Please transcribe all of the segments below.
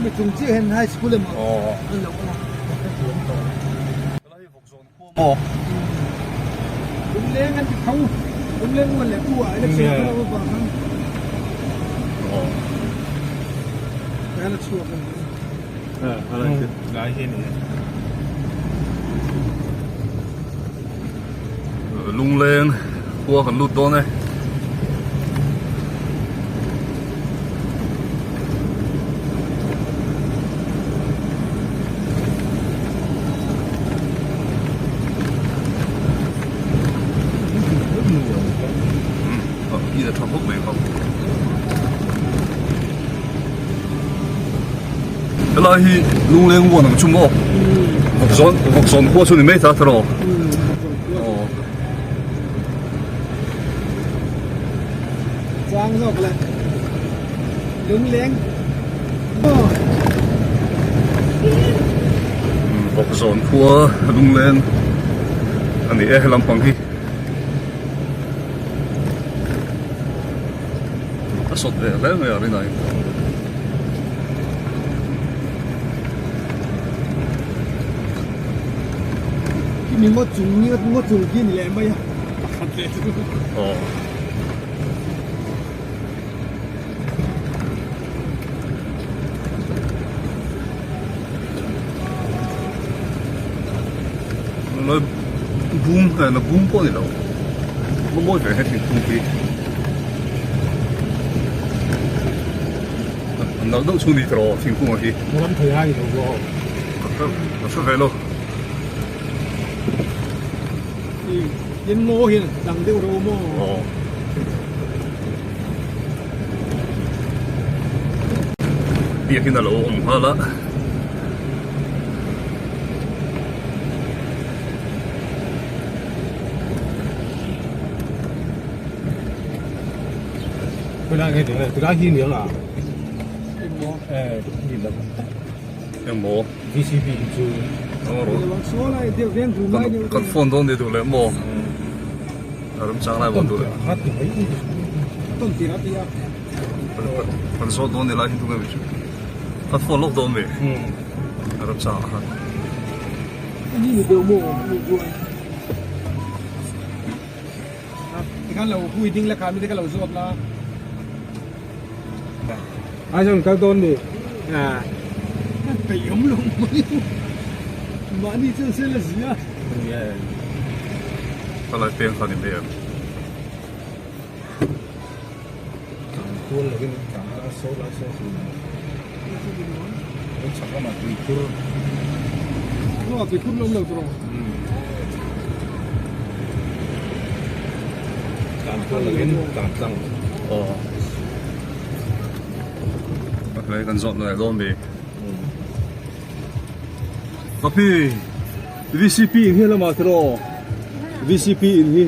Hemi chung chiah hian high school emaw an lo awm a. Helai hi Vawkzawn khua maw? Lungleng an ti tho. Lungleng uan leh pu ah election a kal avang khan. Khan a chhuak a ni. Lai hi ni. Lungleng khua kan lut dawn e. Hi a tha khawp mai khawp. Helai hi Lungleng muan ang chu maw? Vawkzawn Vawkzawn khua chu ni mai ta tiraw? Aw. Chang zawk le. Lungleng. Vawkzawn khua Lungleng a ni e helam pang hi. A sawt ve hle mai a rinai. Khi mi ngaw chung ngaw chung khi ni leh mai a pakhat leh chu. Aw. Lai bum la bum pawh a ni lo la mawi ve he thingkung hi a nalh deuh chu a ni tawh thingkung ah hi. Ram thei ai lo bawk. Ka hre ve lo. In ngaw hian dang deuh ro maw? Aw. Biakin a lo awm nghal a. Khawilai nge ding le? Tilai hi ni ang a? Engmaw? VCP hi chu. Kan phone dawn ni duh leh maw? A remchang lai maw duh leh? Kan zawt dawn ni lai hi tunge mi chu? Kan phone lawk dawn mi? A remchang ah khan. Tikhan lo hui ding la kha mi te ka lo zawt la. Ai chuan kal dawn ni. Peih awm lo mai. Mahni chuan sel a zia. Ka lai peng kha ni mai em. Tlang kual lovin tlang kha saw lai saw thin. Kan chhak lamah tuikhur. Aw tuikhur lo awm lo tawh. Tlang kual lovin tlang tlang. Aw. Hlei kan zawt leh dawn mi. Kapi VCP in hi lamah tiraw VCP in hi.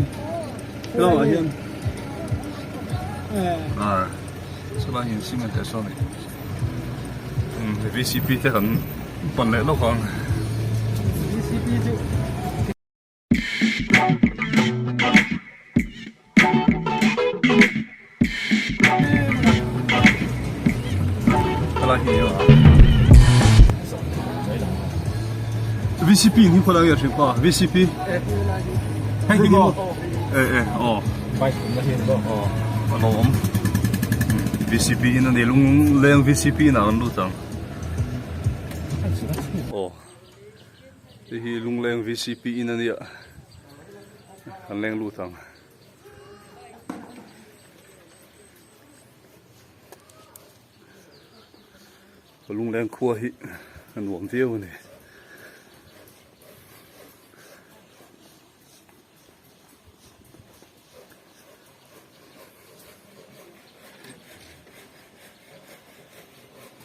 Helaiah hian ah chulai hian cement te sawn vcp te kan pan leh lawk ang. Vcp chu. Helai hi a VCP in hi khawlai nge a hring pa VCP hei hi maw e e aw bike awmna hi a ni bawk aw a lo awm VCP in a ni lungleng VCP in ah kan lut ang aw hei hi lungleng VCP in a nia kan leng lut ang. Lungleng khua hi a nuam viau a ni.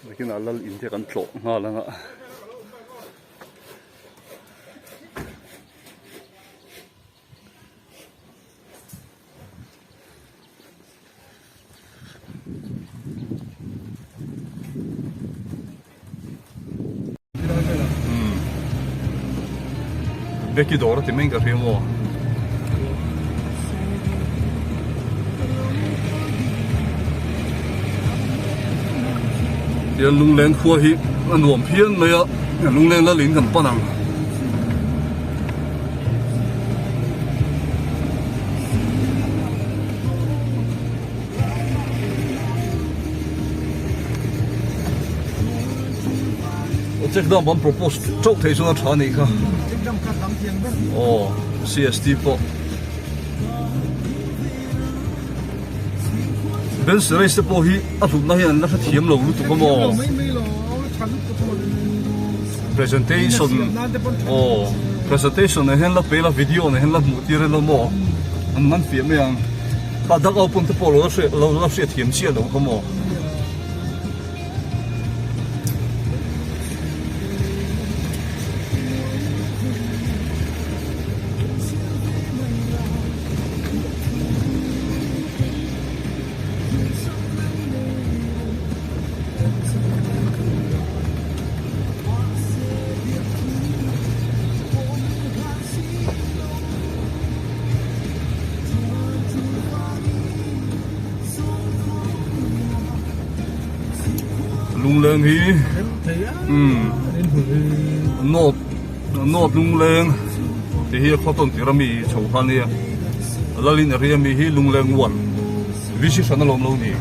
Nakinah lal in te kan tlawh nghal ang a. Becky dawr a ti mai in ka hria maw? Tihian lungleng khua hi a nuam phian mai a, lungleng lal in kan pan ang. Check dam an propose chauh thei chuan a tha anih kha. Aw CST pawh. Ben Suresh te pawh hi a hlutna hian an la hrethiam lo lutuk a maw? Presentation aw presentation ah hian la pe ila video ah hian la hmuh tir ila maw an man fiah mai ang kha dak au pawn te pawh lo la hriat lo la hriatthiam chiah lo kha maw. Lungleng hi umm North North Lungleng tih hi a khaw tawn tir ami chho kha ania Lalin area ami hi Lungleng one VC hran alawm lo ni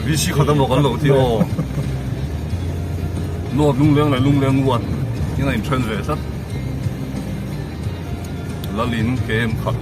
VC khat amaw kan lo ti aw North Lungleng leh Lungleng one in a inthen ve tlat. Lalin kem khat.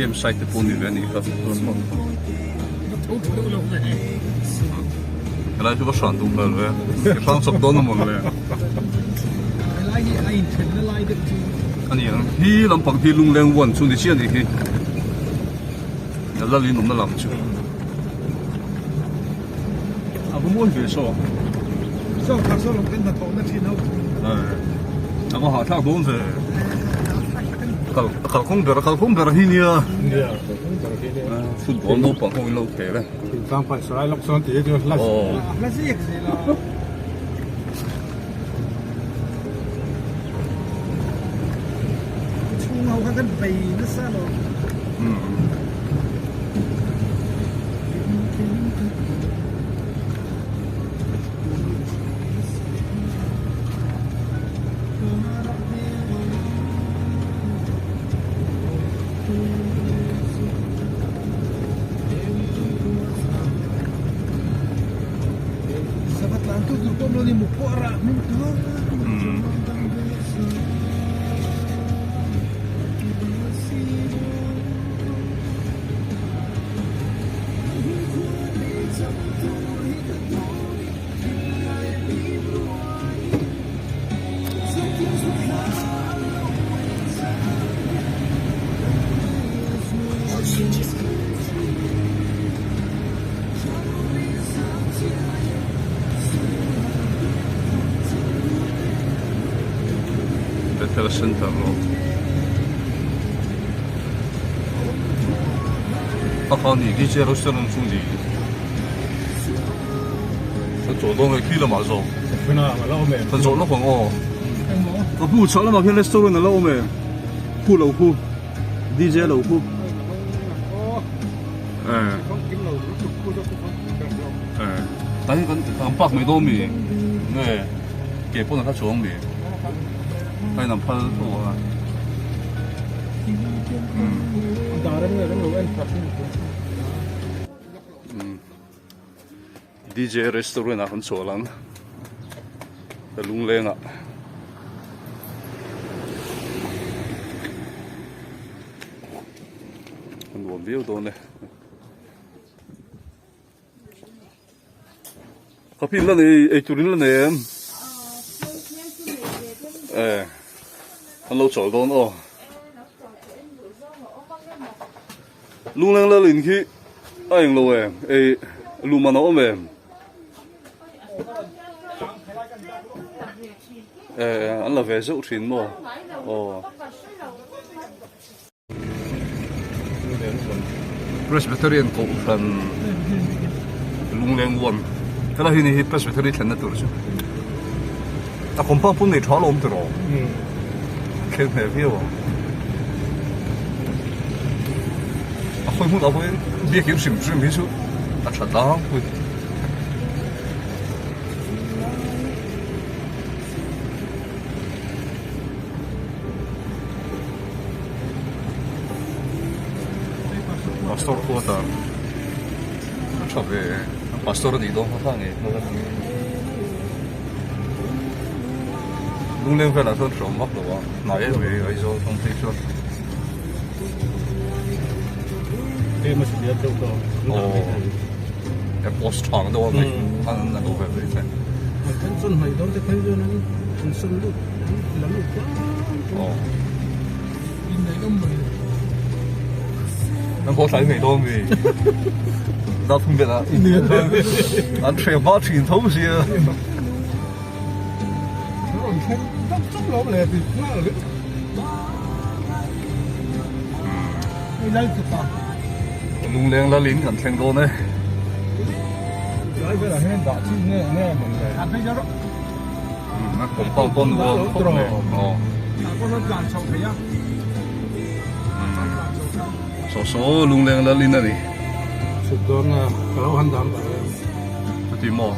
Camp site te pawh ni ve a nih kha helai chu ka hran duh hmel ve ka hrang chawp dawn a mawn le a ni ang hi lampang hi lungleng one chu ni chiah a nih hi lal in awmna lam chu. A va mawi ve saw. Saw kha saw lawng ten hnathawh na thin ho. A va hahthlak dawn ve. Kal kalkawng ber kalkawng ber hi nia. Nia kalkawng ber hi nia. Football naupang ho in lo khel e. Thingtlang paih sarai lawk chuan tih hi chu hla hla ziak zel a. Chhung ho kha kan bei nasa lo. Bethel Center lo a kha ni khi Jerusalem chu ni kan chawh dawn nge khi lamah zawk kan zawh lawk ang aw ka hmu chhah lamah khian restaurant a la awm e khu lo khu DJ lo khu Kan kan kan park mai dawn mi nge ke pawn a hla chuang mi a in an phal tho a DJ restaurant ah kan chhuah lang ka lungleng ah. A nuam viau dawn e. Ka pin la nei ei turin la nei em? E an lo chawl dawn aw. Lungleng lalin khi. A englo em? Ei luman a awm em? Eh an la ve zeuh thin maw? Aw. Presbyterian kohhran Lungleng one helai hi ni hi Presbytery thlenna tur chu a compound pawh nei tha alawm tiraw thleng hmel viau ang a khawi hmunah pawhin biakin hrim hrim hi chu a tha tlangpui. Pastor quarter a tha ve pastor a nih dawn kha kha ngei hmel a ni lungleng velah chuan hreawm vak lo a hnai em mai Aizawl tawng phei chuan aw post tha ang deuh a mai an lo ve ve che. An haw tlai ngei dawn mi dar thum velah an hreh hma thin tho sia. Lungleng lalin kan thleng dawn e. A compound pawh nuam khawp mai aw saw saw lungleng lalin a ni. Chhuk dawn a ka lo han dam ta em. Chuti maw?